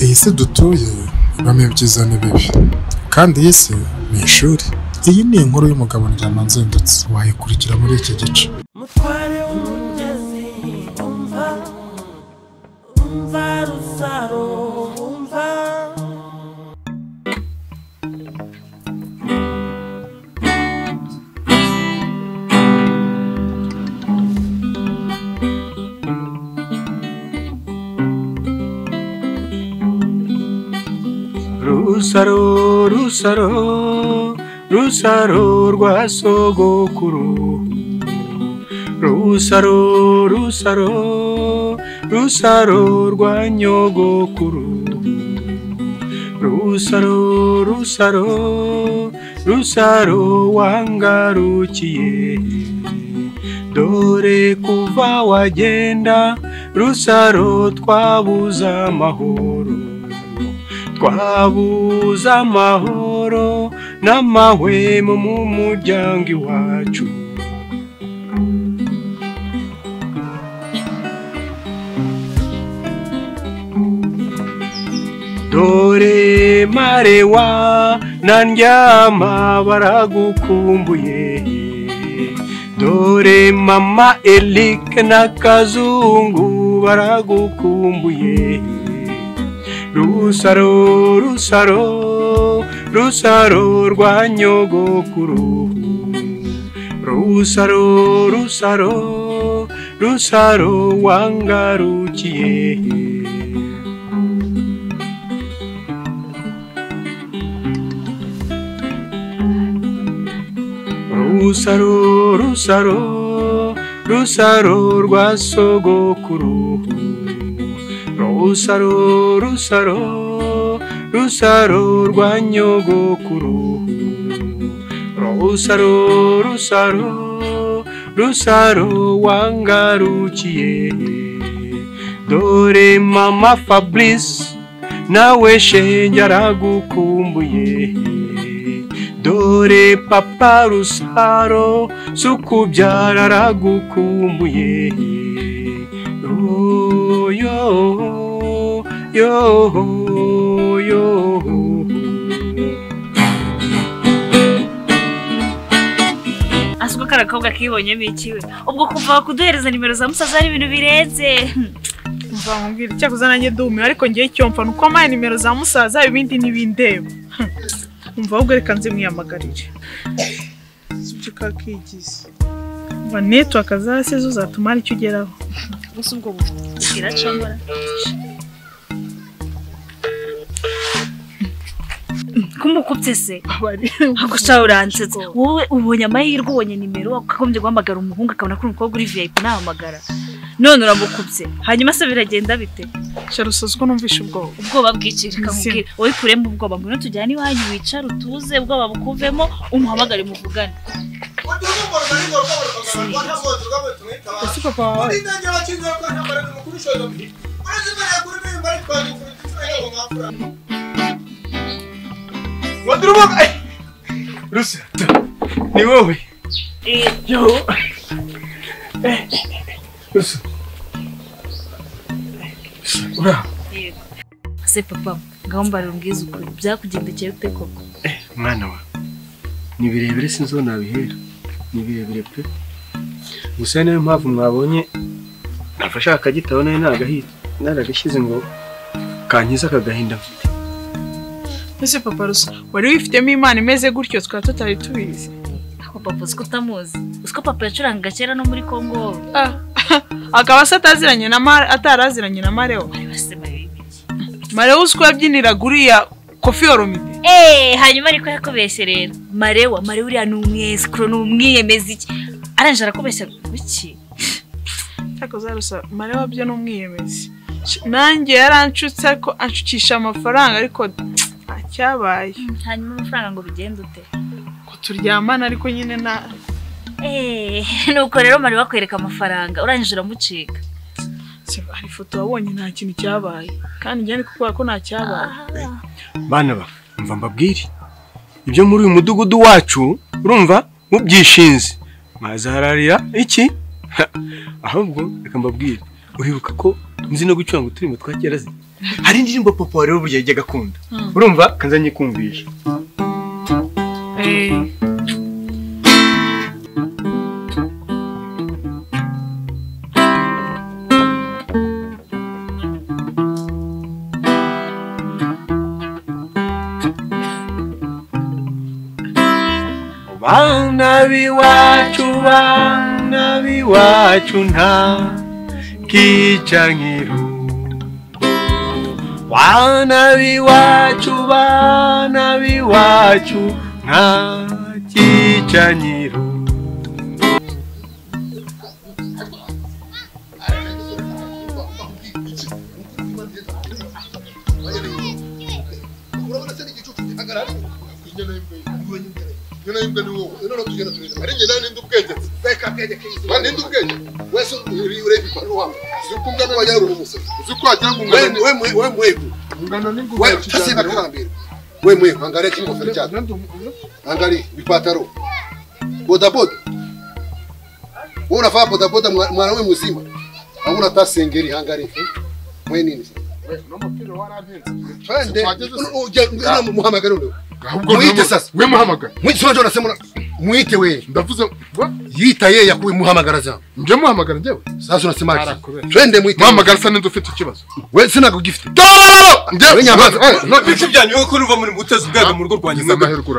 Iyi si dutuye ibamo ibyiza n'ibibi, kandi iyi si ni ishuri. Iyi ni inkuru y'umugabo Ndyamanzindutse, wayikurikira muri iki gice. Mutware w'umugezi umva, umva Rusaro umva. Rusaro, Rusaro, Rusaro rwa sogokuru. Rusaro, Rusaro, Rusaro rwa nyogokuru. Rusaro, Rusaro, Rusaro wangarukiye. Dore kuva wagenda, Rusaro twabuze amahoro. Twabuze amahoro n'amahwemo mu muryango iwacu. Dore marewa na Ndyama baragukumbuye. Dore mama Eric na Kazungu baragukumbuye. Rusaro, Rusaro, Rusaro rwa nyogokuru. Rusaro, Rusaro, Rusaro wangarukiye. Rusaro, Rusaro, Rusaro rwa sogokuru. Rusaro, Rusaro, Rusaro rwa nyogokuru. Rusaro, Rusaro, Rusaro wangarukiye. Dore mama Fabrice nawe shenge aragukumbuye. Dore papa Rusaro sukubyara aragukumbuye. Oh, yo, yo, yo. Asuka karakobwa kibonyemo ikiwe. Ubwo kuva kuduhereza nimero za musaza ari ibintu birenze. Umva nkubwira icyakoze nanjye ndumiwe, ariko ngiye icyo mfa nuko amaye nimero za musaza ibindi nibindeba. Umva ahubwo reka nze mwiyamagarire. Sibyo kakigize. Umva network zase zo zatuma ari icyo ugeraho. Gusa ubwo bufite iracambara. Kumukupse se ako uransetsa wowe ubonye amahirwe, ubonye nimero wakagombye guhamagara umuhungu akabona ko umukobwa uri VIP nahamagara, none uramukupse. Hanyuma se biragenda bite? Sharusozi ko numvisha ubwoba. Ubwoba bw'iki? Reka nkubwire, wowe kuremo ubwoba, ngwino tujyane iwanyu wicare utuze, ubwoba bukuvemo, umuhamagare muvugane. Ese papa wawe Rusa, ni wowe. Yo. Rusa. Ura. Se papa, ngaho umbwize ukuri, byakugendekeye ute koko? Mwana wa, ni birebire sinzo nabihera. Ni birebire pe. Gusa niyo mpamvu mwabonye nafasha akagitabo nayo nagahita. Naragashyize ngo kankiza akagahinda mfite. Ese papa Rusa, wari wifitemo Imana imeze gutyo twaba tutari tubizi? Ako papa uziko utamuzi. Uziko papa yacuranga kera no muri Kongo. Akaba se ataziranye na Mare, ataraziranye na Mareo. Mareo uziko yabyiniraga uriya Koffi Olomide. Hanyuma ariko yakubeshye rero. Marewa, Mareo uriya ni umwesikro, ni umwiyemezi iki. Aranje arakubeshya biki? Cyakoze Rusa, Marewa byo ni umwiyemezi. Nanjye yaranshutse ariko anshukisha amafaranga ariko cyabaye. Hanyuma amafaranga ngo bigende ute? Ko turyamana ariko nyine na Nuko rero mari bakwereka amafaranga urangije uramucika. Hari ifoto wabonye nta kintu cyabaye kandi njye ni kukuba ko nta cyabaye. Bana ba mva mbabwire ibyo muri uyu mudugudu wacu urumva mubyishinze mwazahararira iki ahubwo reka mbabwire uribuka ko nzi no gucuranga uturimo twa kera se hari indirimbo papa rero burya yajyaga akunda urumva kanza nyikumvisha. Bana biwacu nta kica nk'iruko. Bana biwacu nta kica nk'iruko. Unafaa bodaboda mwanaume mzima hauna hata sengeri angalia mwe nini muhamagara muite sasa we muhamagara mwite unajua unasema muite we ndavuze yita yeye yakuwe muhamagara za nje muhamagara njewe sasa unasema twende muite muhamagara sana ndo ufite ikibazo we sina kugifite nje nyamaza no bicu byanyu ko ruva muri mutezi ubwaga mu rugo rwanjye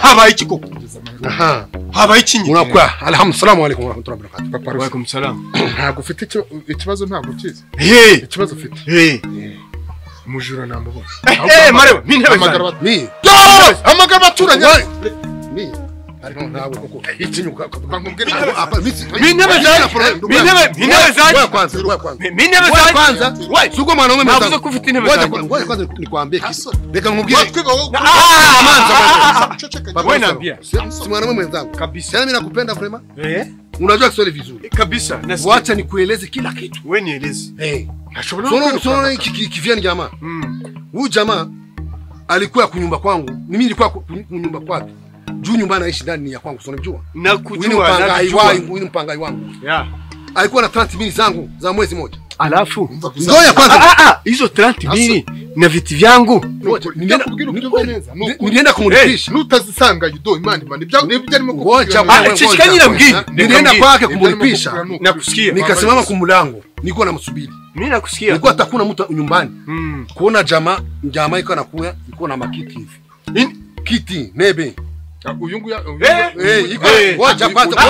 habaye iki koko aha habaye iki nyine urakwa alhamdulillah alaykum wa rahmatullahi wa barakatuh papa wa alaykum salam ntago ufite ikibazo ntago ukizi ikibazo ufite mujura namubona marewe mintebe mi amagara baturanye mi ariko ntawe koko ikinyuka mintebe zanjye mintebe zanjye mintebe zanjye kwanza suko mwanaume mwanza navuze ko ufite intebe zanjye ngoja kwanza nikwambie kitu reka nkubwire manza wewe naambia si mwanaume mwenzangu kabisa tena mimi nakupenda vrema unajua Kiswahili vizuri kabisa wacha nikueleze kila kitu wewe nieleze Sono kivyani jamaa. Huyu jamaa alikuwa kunyumba kwangu. Mimi nilikuwa kunyumba kwake. Juu nyumba anaishi ndani ni ya kwangu, sio unajua? Nakujua, nakujua. Huyu ni mpangai wangu. Yeah. Alikuwa na 30 mili zangu za mwezi mmoja. Alafu ngoja kwanza. Hizo 30 mili na viti vyangu. Nilienda kumlipisha. Nutazisanga yudo imani mani. Ibyo arimo kukubwira. Nilienda kwake kumlipisha. Nakusikia. Nikasimama kumlango. Nilikuwa namsubiri. Mimi nakusikia. Nilikuwa atakuna mtu nyumbani. Kuona jamaa iko anakuya, iko na makiti hivi. Kiti nebe. Uyungu ya iko ngoja kwanza.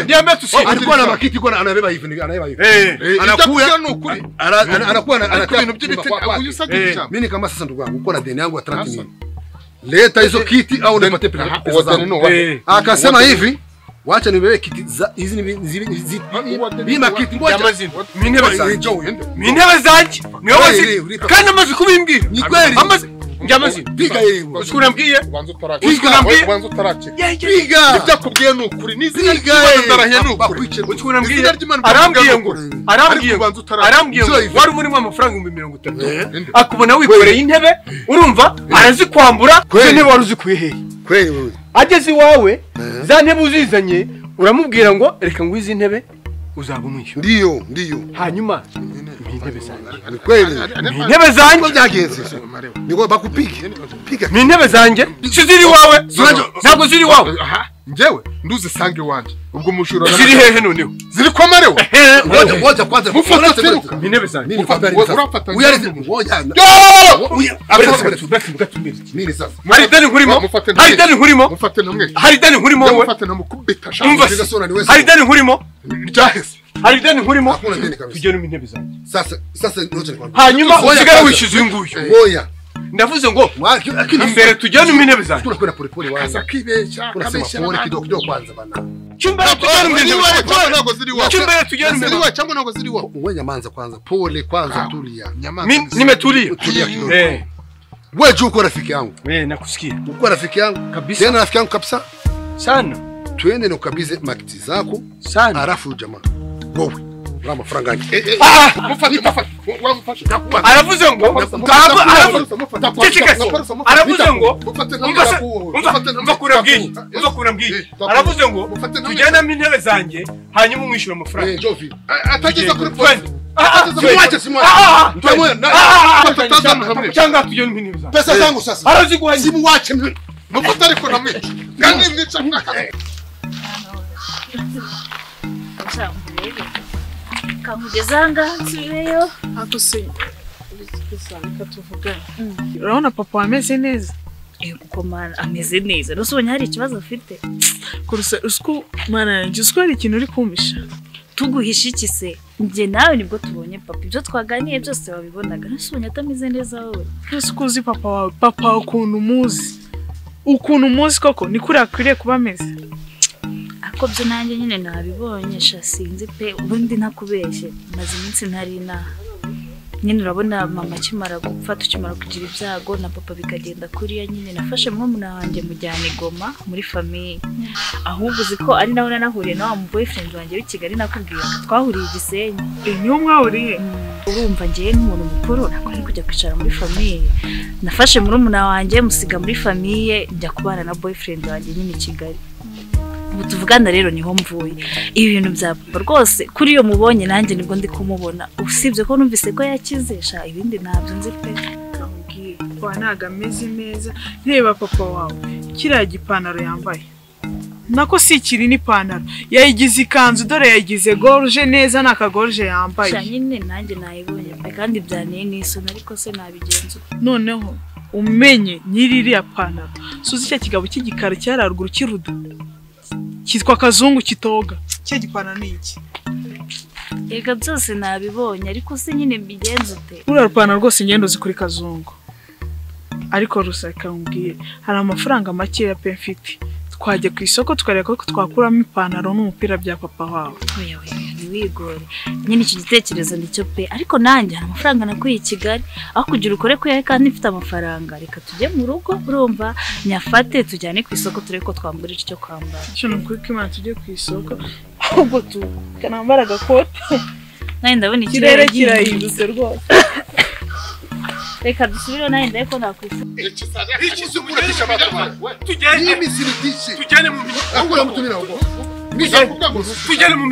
Niambie tusikie. Alikuwa na makiti iko anabeba hivi, anabeba hivi. Anakuya anakuwa anataka ibintu by'ibiti uyusagisha. Mimi kama sasa ndugu yangu uko na deni yangu ya 30 mili. Leta hizo kiti au nipatie pesa zangu. Akasema hivi wacha nibebe kiti hizi ni makiti ngoja mintebe zanjye mintebe zanjye niyo kandi amaze kubimbwira ni kweli amaze njamaze piga yewe usikurambwiye ubanza utarake piga ibyo akubwiye ni ukuri n'izina ry'Imana ndarahiye ni ukuri usikurambwiye arambwiye ngo wari umurimo amafaranga 30,000 akubona wikoreye intebe urumva arazikwambura izo ntebe wari uzikuye hehe kweli ageze iwawe za ntebe uzizanye uramubwira ngo reka ngwize intebe uzaba umwishyura ndiyo hanyuma intebe zanjye ni kweli intebe zanjye byagenze niko bakupige piga ni intebe zanjye ziri iwawe ntabwo ziri iwawe njyewe nduzisanga iwanjye ubwo umujura ziri hehe noneho ziri kwa marewe ngoja kwanza mufata seruka intebe zanjye urafata ngoja hari deni nkurimo hari deni nkurimo hari deni nkurimo wowe mufate namukubita hari deni nkurimo ryahese hari deni nkurimo tugere mu intebe zanjye sasa ngoja nikwambie hanyuma usigare wishyuza uyu nguyu ngoya ndavuze ngo imbere tujyane mu intebe zanjye tunakwenda pole pole wanza akibeshya akabeshya pole kidogo kidogo kwanza bana chumbere tujyane mu intebe ntabwo ziri iwawe chumbere tujyane mu ziri iwawe cyangwa ntabwo ziri iwawe wewe nyamanza kwanza pole kwanza tulia nyamanza nimetulia tulia kidogo wewe juu uko rafiki yangu nakusikia uko rafiki yangu kabisa tena rafiki yangu kabisa Sana. Twende nikukabize makiti zako. Sana. Halafu jamaa. Wewe. Ura mafaranga yangu. Mufate mufate. Aravuze ngo aravuze ngo umva kurabwiye umva kurabwiye aravuze ngo tujyana mu intebe zanjye hanyuma umwishyura amafaranga atageza kuri polisi simwache cyangwa tujyane mu intebe zanjye pesa zangu sasa araziguha simwache mufate ariko namwica kandi mwica mwaka Kamugeza ngaha nsubireyo. Ako se reka tuvugane. Urabona papa ameze neza? Kuko mana ameze neza. Nose ubonye hari ikibazo afite? Kurusa usku mana yanjye usku hari ikintu uri kumpisha. Tuguhisha iki se? Njye nawe nibwo tubonye papa. Ibyo twaganiye byose wabibonaga. Nose ubonye atameze neza wowe. Nose uko uzi papa wawe, papa ukuntu umuzi. Ukuntu umuzi koko ni kuri akwiriye kuba ameze. Ako byo nanjye nyine nabibonye sha sinzi pe ubundi ntakubeshye maze iminsi ntari inaha nyine urabona mama akimara gupfa tukimara kugira ibyago na papa bikagenda kuriya nyine nafashe murumuna wanjye mujyana i Goma muri famiye ahubwo uzi ko ari nawe nanahuriye na wa mu boyfriend wanjye w'i Kigali nakubwiye twahuriye i Gisenyi. Niho mwahuriye? Urumva ngewe nk'umuntu mukuru ntabwo nari kujya kwicara muri famiye nafashe murumuna wanjye musiga muri famiye njya kubana na boyfriend wanjye nyine i Kigali. Ubu tuvugana rero niho mvuye ibi bintu bya papa rwose kuri iyo mubonye nanjye nibwo ndi kumubona usibye ko numvise ko yakize sha ibindi ntabyo nzi pe. Nkubwiye papa ntabwo ameze neza reba papa wawe kiriya gipantaro yambaye nako si ikiri n'ipantaro yayigize ikanzu dore yayigize gorge neza nta kagorge yambaye. Sha nyine nanjye nayibonye pe kandi byanteye n'isoni ariko se nabigenza noneho umenye nyiri iriya pantaro suzi cya kigabo cy'igikara cyari haruguru cy'iruda kitwa kazungu kitoga cyo gipana ni iki? Ega byose nabibonye ariko se nyine mbigenza ute? Uriya rupana rwose ingendo zikuri kazungu ariko rusaka umbwiye hari amafaranga makeya pe mfite twajya ku isoko tukareba ko twakuramo ipantaro n'umupira bya papa wawe. Oya oya ntiwigore nyine iki gitekerezo nicyo pe ariko nanjye hari amafaranga nakuye i Kigali aho kugira ukore kuyahe kandi mfite amafaranga reka tujye mu rugo urumva nyafate tujyane ku isoko turebe ko twamburira icyo kwambara. Cyo ni ukuri ko Imana tujye ku isoko ahubwo tukanambara agakote nanjye ndabona ikirere kirahindutse rwose. Reka dusubire nanjye ndabe ko nakwifuza. Tujyane mu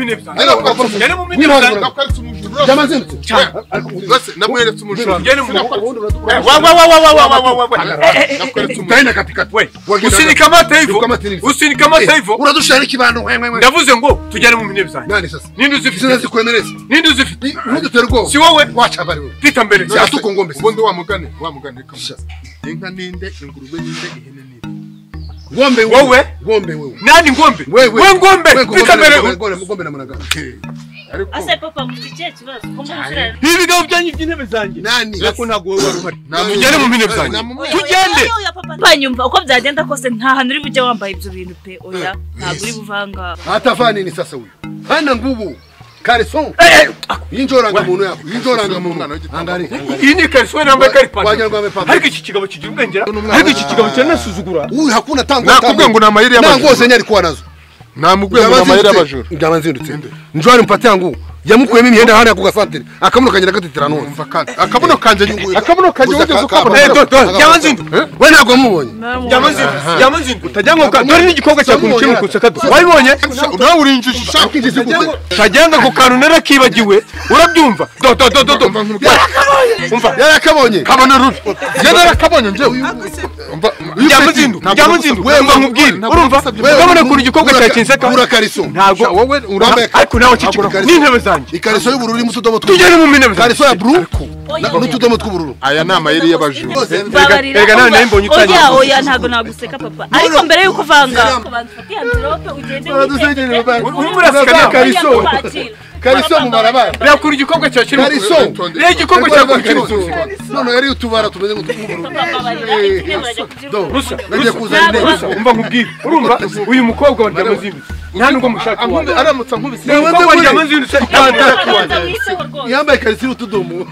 Usinikamate hivyo. Usinikamate hivyo. Uradushara ikibando. Ndavuze ngo tujyane mu minebe zanjye. Nani sasa? Ninde uzifite? Sinazikwemereza. Ninde uzifite? Ntudutera ubwoba. Si wowe. Wacha bari wewe. Pita mbere. Atuko ngombe. Ubundi wa mugane, kama. Inka ninde, ingurube ninde, ihene ninde. Ngombe wewe. Ngombe wewe. Nani ngombe? Wewe ngombe. Pita mbere. Ngombe na mwanagana. Ase papa mutikiye kibazo ko mbusura. Ibigabo byanyu by'intebe zanjye. Nani? Nako ntago wowe wari uhari. Tujyane mu minebe zanjye. Tujyane. Panyumva uko byagenda kose nta hantu uri bujye wambaye ibyo bintu pe oya ntabwo uri buvanga. Atavaa nini sasa huyu? Hana nguvu. Karison. Yinjoranga muntu yako. Yinjoranga muntu. Angari. Iyi ni karison nambaye karipantaro. Ariko iki kigabo kigira ubwengera. Ariko iki kigabo cyanasuzugura. Uyu hakuna tangu. Nakubwiye ngo namayiri y'abajura. Nango zenya alikuwa nazo. Namubwiye ngo namayiri y'abajura. Ndabanzindutse. Njwari mpatia nguvu. Yamukuyemo imyenda hariya ku gasantere. Akabuno kanje nagatitira none. Umva kandi. Akabuno kanje wigeze ukabona. Byabanzindu. We ntabwo mubonye. Byabanzindu. Utajya ngo dore n'igikobwa cyakuntu kimwe kuseka. Wabibonye? Nawe urinjije ushaka Kajyanga ku kantu narakibagiwe. Urabyumva? Do do do do. Umva. Yarakabonye. Kabone rubi. Yarakabonye njewe. Umva. Byabanzindu. Byabanzindu. Umva nkubwire. Urumva? Ukabona kuri igikobwa cya kinseka. Ura kariso. Ntago wowe urambaye. Ariko nawe cicika. N'intebe zanjye. Ikariso y'ubururu irimo utudomo tw'ubururu. Tujyane mu minebe zanjye. Ikariso ya blue n'utudomo tw'ubururu. Aya ni amayeri y'abajura. Erega nawe nawe mbonye utangiye. Oya oya ntago naguseka papa. Ariko mbere yuko uvanga ubanza ufate envelope ugende witeke. Urimo uraseka kariso. Kariso mu barabara. Reba kuri igikobwa cya kirimo. Kariso. Reba igikobwa cya kirimo. None yari utubara tumeze nk'utw'ubururu. Rusa. Nagiye kuzana intebe. Umva nkubwire. Urumva uyu mukobwa wa Ndamuzimbi. Nta nubwo mushaka wawe. Aramutse ankubise. Umukobwa wa Ndamuzimbi yambaye ikariso y'utudomo.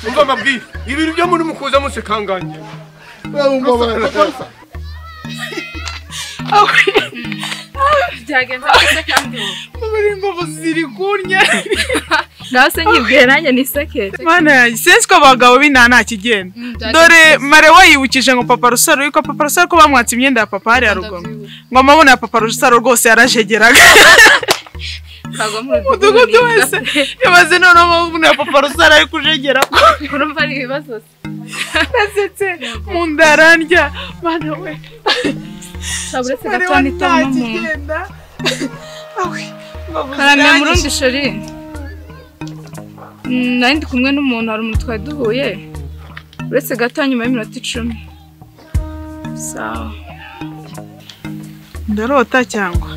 Umva mbabwire. Ibintu byo muri mukuza musekanganye. Byagenze gute kandi muri imbavu ziri kunya. Ngaho se nyibwiye nanjye niseke. Mana yanjye sinzi ko abagabo b'inaha nta kigenda. Dore Marewa yibukije ngo Papa Rusaro yuko Papa Rusaro ko bamwatse imyenda ya papa hariya ruguru. Ngo amabona ya Papa Rusaro rwose yarajegeraga. Umudugudu wese ibaze noneho amabona ya Papa Rusaro ari kujegera. Urumva ari ibibazo se. Nasetse mu nda arandya. Mana we. Uretse gato nitoma umuntu. Karame Murundi sheri. Nari ndi kumwe n'umuntu hari umuntu twari duhuye. Uretse gato nyuma y'iminota 10. Sawa. Ndarota cyangwa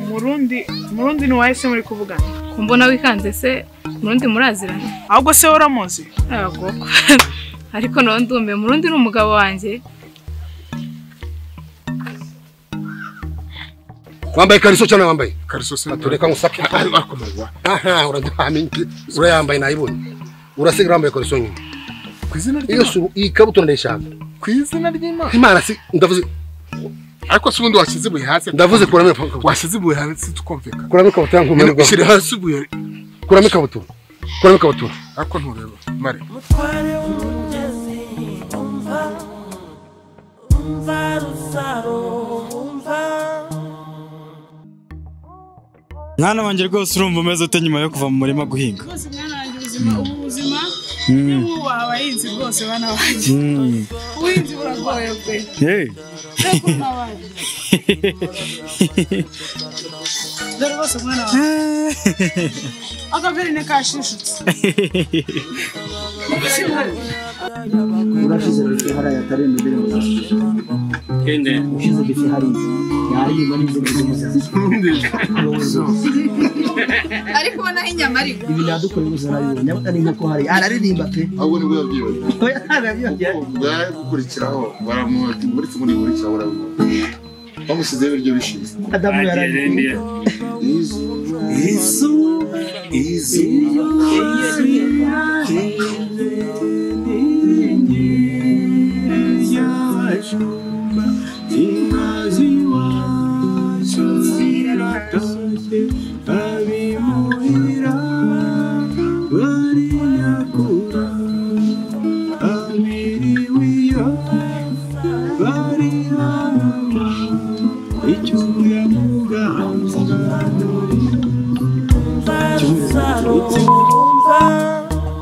Murundi ni wahise muri kuvugana. Kumbona wikanze se Murundi muraziranye? Ahubwo se uramuzi? Yego. Ariko nawe ndumiwe Murundi ni umugabo wanjye. Wambaye kariso cyane wambaye? Kariso se. Atureka ngusake. Akomerwa. Aha, uraduhamye. Urayambaye nayibonye. Urasigira wambaye kariso nyine. Kwizina ry'Imana. Iyo suru ikabutura ndayishaka. Kwizina ry'Imana. Imana si ndavuze. Ariko se ubundi washyize ibuye hasi. Ndavuze kurame. Washyize ibuye hasi tukumvikana. Kurame ikabutura nkumerwa. Shyira hasi ibuye. Kurame ikabutura. Kurame ikabutura. Ariko ntureba. Mare. Mutware w'umugezi umva umva Rusaro umva. Mwana wanjye rwose urumva umeze ute nyuma yo kuva mu murima guhinga? Rwose mwana wanjye ubuzima ubu buzima ni abahinzi rwose bana banjye. Ubuhinzi buragoye pe. Dore rwose mwana wanjye. Akaverine kashishutse. Urashize bife hariya atari imbere mu Kende. Ushize bife hariya. Yari n'inzego z'umuzazi. Ariko ubona inyama ariko. Ibi nadukora gusa nabibonye ari nk'uko hari araririmba pe. Ahubwo nibwo yabyibagiwe. Bwari gukurikiraho baramuha uretse muri buri cyawe urabibona. Bamusizeho ibiryo bishize. Adamu yararirimba. Izuba izuba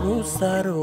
Rusaro,